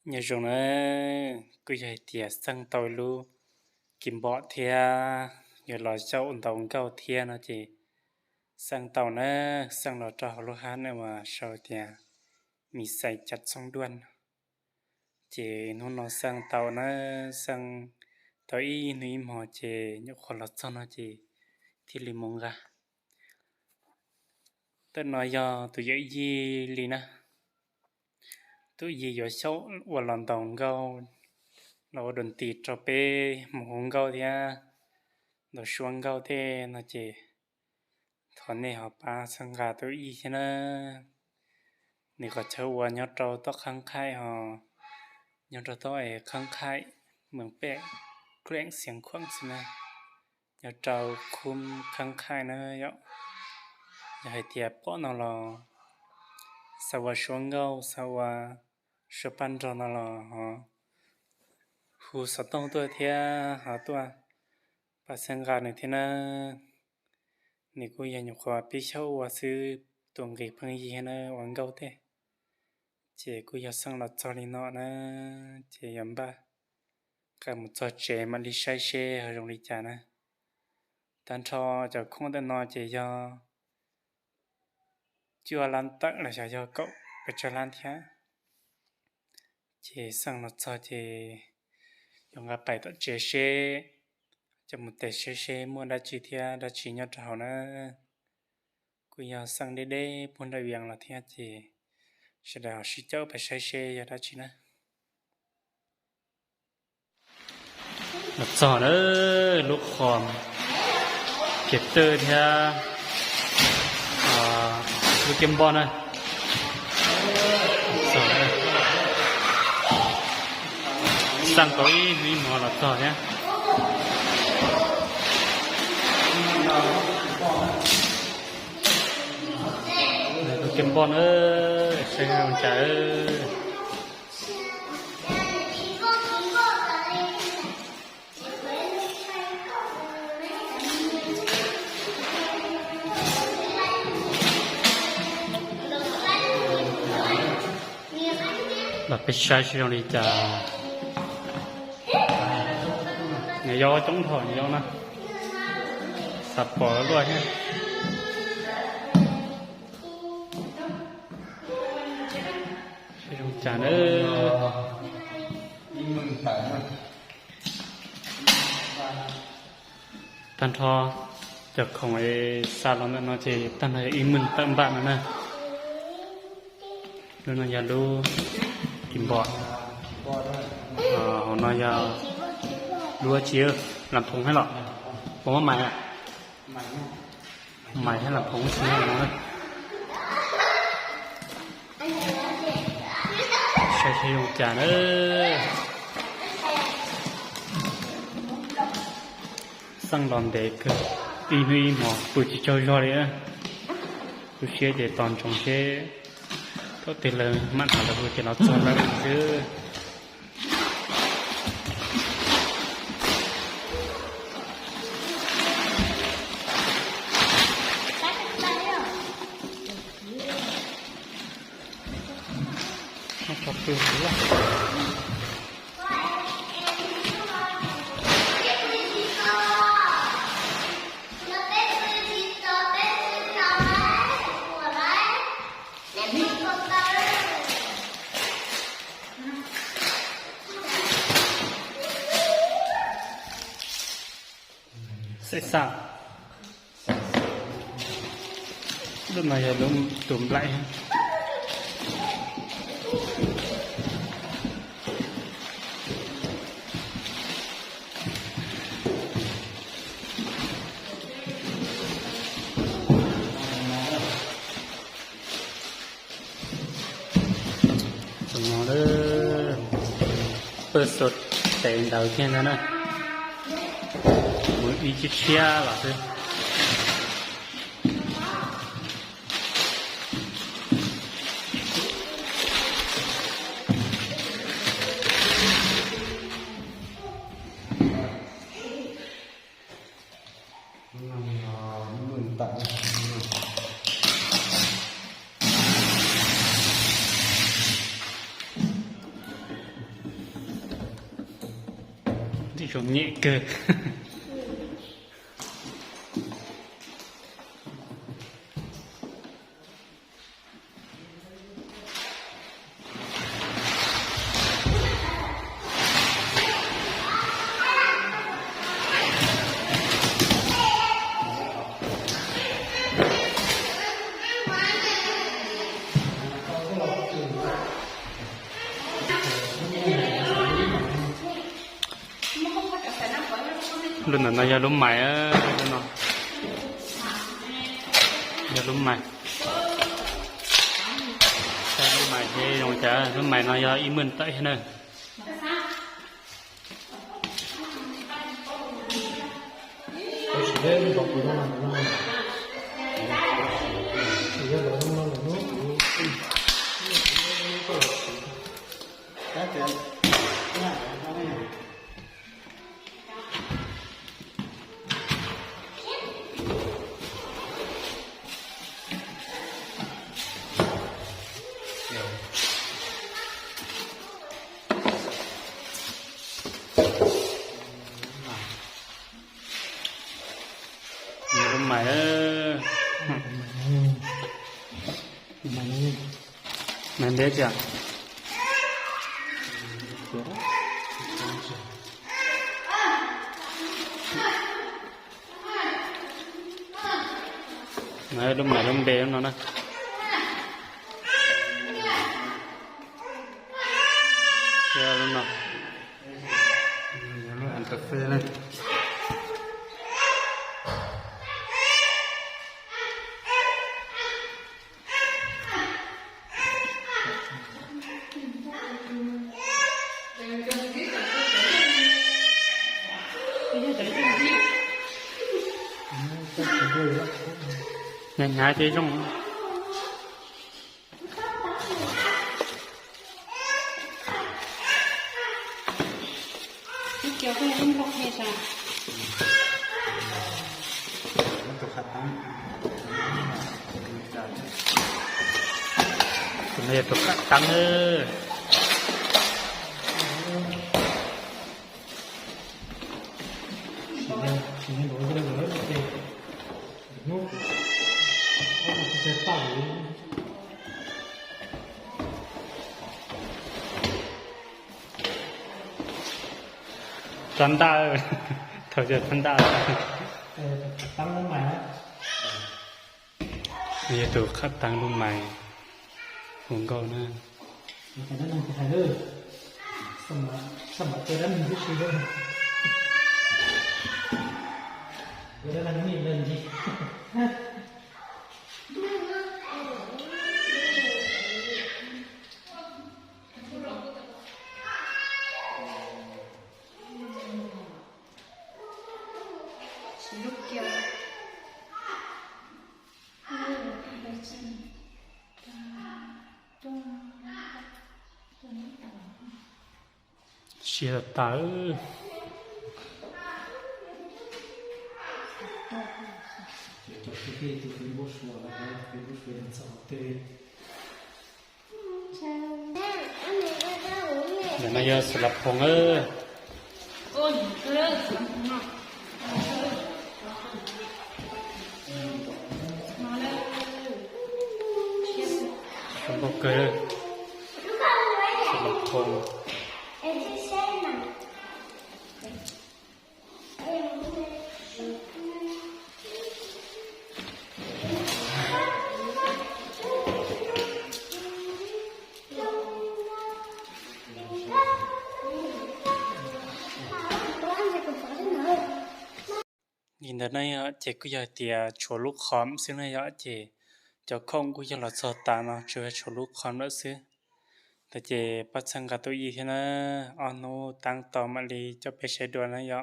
Nyob zoo na, kuj yog hais tias xeej tau ib lub kis npom thiab yuav los xyaum ntaus nkauj thiab no ces xeej tau na, xeej los rau hauv lub hab na uas sau tias mi xais cas txooj duaj no. Ces hnub no xeej tau na, xeej tau ib hnub ib hmo ces nyuam qhuav los txog no ces thiaj li mus nqa. Ntawm no yog tus yawm yij li na, tus yij yuav xyaum ua los ntaus nkauj, los ua dua nti rau peb mus hu nkauj thiab ntaus suab nkauj tej no ces thov nej ho pab xeej nqa tus yij thiab na. Nws qhov chaw ua nyob rau toj qhab qhaim ho, nyob rau toj es qhab qhaim, mees pem, kleem xiav khuam xwb na, nyob rau khub qhab qhaim na yom. Yog hais tias pom no los xav ua suab nkauj, xav ua suab paj nrog no los ho hu xov tooj tuaj thiab ho tuaj pab xeej nqa nws thiab na. Nws kuj yog nyuam qhuav pib xyaum ua xwb, tus nqis pheej yig na ua nkauj tej. Ces kuj yog xeej los txog li no na, ces yog npaj qab mus txog tsev mam li saib seb ho zoo li cas na. Tag nrho cov khoom ntawm no ces yog cuaj lab tawm los xyov yog kaum pes tsawg lab thiab. Ces xeej los txog ces yuav nqa pais tom tsev seb, coj mus tes seb seb muaj dab tsi thiab dab tsi nyob rau hauv na. Kuj yog xeej deb deb puag nram Vias los thiab ces sawv daws ho sib caum pais saib seb yog dab tsi na. Los txog na, lub qhos phiav tawj thiab lub kiab npoj na. Xaj tau ib hnub ib hmo los txog thiab. Lub kiab npoj na, saib zoo cas. Los peb saib seb zoo li cas. Nws yau coob dhau nws yau na. Xav pom luaj thiab. Seb zoo cas na. Tag nrho cov khoom xa los ntawm no ces tag nrho yog ib meeg tawm npaj no na. Lub no yog lub kis npom. Hauv no yog lub tsi, lam phoov thiab los, phoov maj mais, mais thiab lam phoov tsi no. Saib seb zoo cas na. Xeej los ntev kawg, ib hnub ib hmos pw tsis tsaug zog li. Lub siab ces tos ntsoov seb thaum twg lawv mam tham lawv hu ces los txog lawm xwb. Xaim xaj. Lub no yog lub tus nplaim. Tus no, pawg xua tes ntawd kiag ntag na. Mus ib tshiab tshiab los xwb. Zoo nyem kawg. Lub ntawm no yog lub mais, lub no yog lub mais. Lub mais thiab zoo cas, lub mais no yog ib maj tawm thiab na. Lub mais, mais ntev tiag. Lub mais lub npe no na. Thiab lub no, lub interface na. Hnyav hnyav ces zoo. Tus no yog tus qhab taab. Txhob ntaj, thaum txhob ntaj. Yog tus qhab taab lub mais hu nkauj na. Siab tas tas. Ntawm no yog xwm las phoom. Zoo nkauj kawg. Xwm las phoom. Li ntawd na yom, ces kuj yog tias tshuav lub qhov xwb na yom, ces cov khoom kuj yog los txog tas no, tsuas yog tshuav lub qhov lawm xwb. Ntawd ces pab txhawb nqa tus yij thiab na, ob hnub taab tau mam li coj peb saib dua na yom.